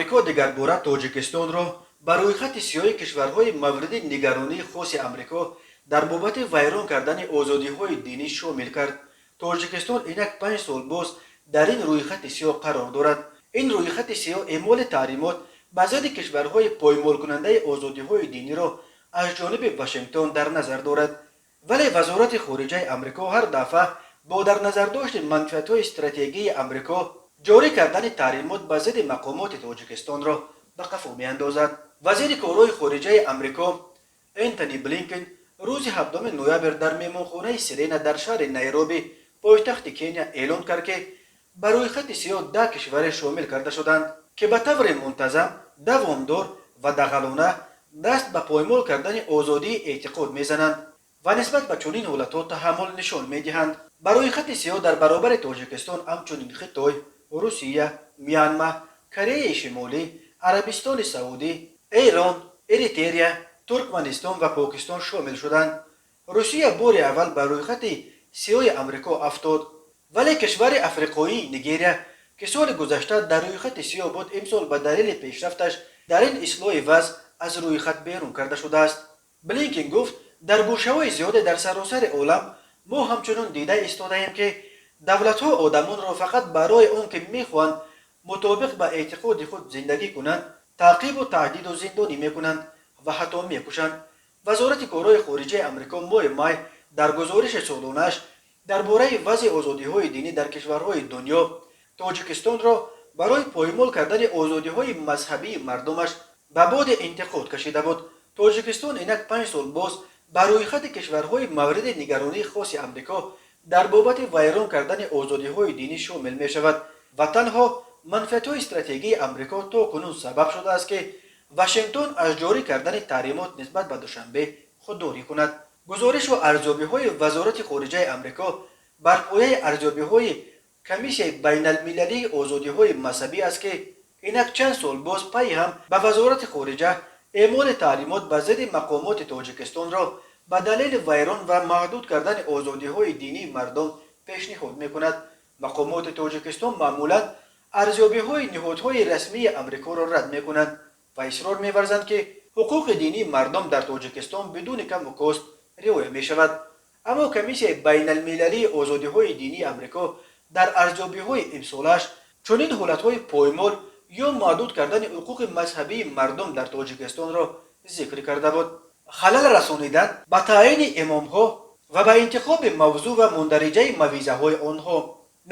Амрико дигарбора Тоҷикистонро ба рӯйхати сиёҳи кишварҳои мавриди нигаронии хоси Амрико дар бобати вайрон кардани озодиҳои динӣ шомил кард. Тоҷикистон инак 5 сол боз дар ин рӯйхати сиёҳ қарор дорад. Ин рӯйхати сиёҳ эъмоли таҳримот ба зидди кишварҳои поймолкунандаи озодиҳои диниро аз ҷониби Вашингтон дар назар дорад. Вале Вазорати хориҷаи Амрико ҳар дафъа бо дар назардошти манфиатҳои стратегии Амрико ҷорӣ кардани таҳримот ба зидди мақомоти Тоҷикистонро ба қафо меандозад. Вазири корҳои хориҷаи Амрико Энтони Блинкен рӯзи 7 ноябр дар меҳмонхонаи Серена дар шаҳри Найроби, пойтахти Кения, эълон кард, ки ба рӯйхати сиёҳ 10 кишваре шомил карда шуданд, ки ба таври мунтазам, давомдор ва дағалона даст ба поймол кардани озодии эътиқод мезананд ва нисбат ба чунин ҳолатҳо таҳаммул нишон медиҳанд. Ба рӯйхати сиёҳ дар баробари Тоҷикистон ҳамчунин Хитой, Русия, Мянма, Кореяи Шимолӣ, Арабистони Саудӣ, Эрон, Эритерия, Туркманистон ва Покистон шомил шуданд. Русия бори аввал ба рӯйхати сиёҳи Амрико афтод. Вале кишвари африқоии Нигерия, ки соли гузашта дар рӯйхати сиёҳ буд, имсол ба далели пешрафташ дар ин ислоҳи вазъ аз рӯйхат берун карда шудааст. Блинкен гуфт: «Дар гӯшаҳои зиёде дар саросари олам мо ҳамчунон дида истодаем, ки давлатҳо одамонро фақат барои он ки мехоҳанд мутобиқ ба эътиқоди худ зиндагӣ кунанд, таъқибу таҳдиду зиндонӣ мекунанд ва ҳатто мекушанд». Вазорати корҳои хориҷаи Амрико моҳи май дар гузориши солонааш дар бораи вазъи озодиҳои динӣ дар кишварҳои дунё Тоҷикистонро барои поймол кардани озодиҳои мазҳабии мардумаш ба боди интиқод кашида буд. Тоҷикистон инак 5 сол боз ба рӯйхати кишварҳои мавриди нигаронии хоси Амрико дар бобати вайрон кардани озодиҳои динӣ шомил мешавад ва танҳо манфиатҳои стратегии Амрико то кунун сабаб шудааст, ки Вашингтон аз ҷорӣ кардани таҳримот нисбат ба Душанбе худдорӣ кунад. Гузоришу арзёбиҳои Вазорати хориҷаи Амрико бар пояи арзёбиҳои Комиссияи байналмилалии озодиҳои мазҳабӣ аст, ки инак чанд сол боз пайи ҳам ба Вазорати хориҷа эъмоли таҳримот ба зидди мақомоти Тоҷикистонро ба далели вайрон ва маҳдуд кардани озодиҳои динии мардум пешниҳод мекунад. Мақомоти Тоҷикистон маъмулан арзёбиҳои ниҳодҳои расмии Амрикоро рад мекунанд ва исрор меварзанд, ки ҳуқуқи динии мардум дар Тоҷикистон бидуни каму кост риоя мешавад. Аммо Комиссияи байналмилалии озодиҳои динии Амрико дар арзёбиҳои имсолааш чунин ҳолатҳои поймол ё маҳдуд кардани ҳуқуқи мазҳабии мардум дар Тоҷикистонро зикр карда буд: халал расонидан ба таъйини имомҳо ва ба интихоби мавзӯъ ва мундариҷаи мавъизаҳои онҳо,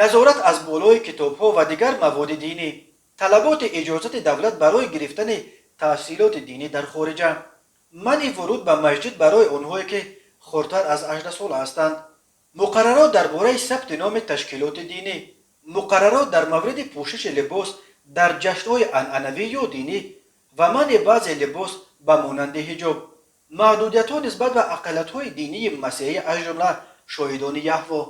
назорат аз болои китобҳо ва дигар маводи динӣ, талаботи иҷозати давлат барои гирифтани таҳсилоти динӣ дар хориҷа, манъи вуруд ба масҷид барои онҳое, ки хурдтар аз 18 сола ҳастанд, муқаррарот дар бораи сабти номи ташкилоти динӣ, муқаррарот дар мавриди пӯшиши либос дар ҷашнҳои анъанавӣ ё динӣ ва манъи баъзе либос ба монанди ҳиҷоб, маҳдудиятҳо нисбат ба ақаллиятҳои динии масеҳӣ, аз ҷумла Шоҳидони Яҳво.